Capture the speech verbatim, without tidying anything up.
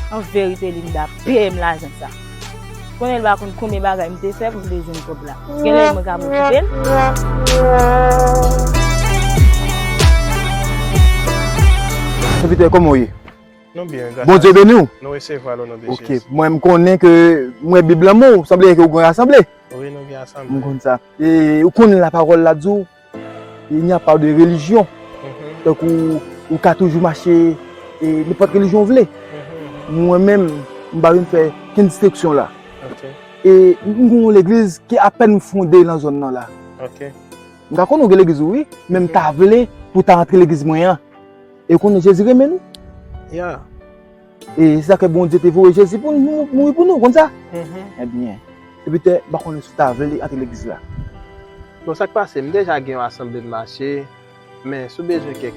An verite, Linda peye m lajan sa. Konnen l pa konn konbyen bagay m te fè pou m te jwenn kòb la. Gen lè mwen ka pwofite l. Sèvitè, kòman w ye? Nou byen, gras a Dye. Bondye beni w. Nou resevwa l o non de Jezi. Ok, mwen m konnen ke mwen Bib lan men w, sanble ke w gen rasanble. Wi, nou gen rasanble. M konn sa. E ou konnen lapawòl la di w, il n'y a pas de religion. Tankou ou ka toujou mache e nenpòt relijyon w vle. Mwen menm, m pa vin fè kenn distenksyon la. E m gen yon legliz ki apèn fonde nan zòn nan la. M ka konnen w gen legliz ou wi, men m ta vle pou w ta antre legliz mwen an. E w konnen Jezi renmen nou. E se sa ke Bondye te voye Jezi pou nou mouri pou nou, konn sa? Ebyen, sèvitè, m pa konnen si w ta vle antre legliz la. Bon, sa k pase, m deja gen yon asanble m mache, men si w bezwen kèk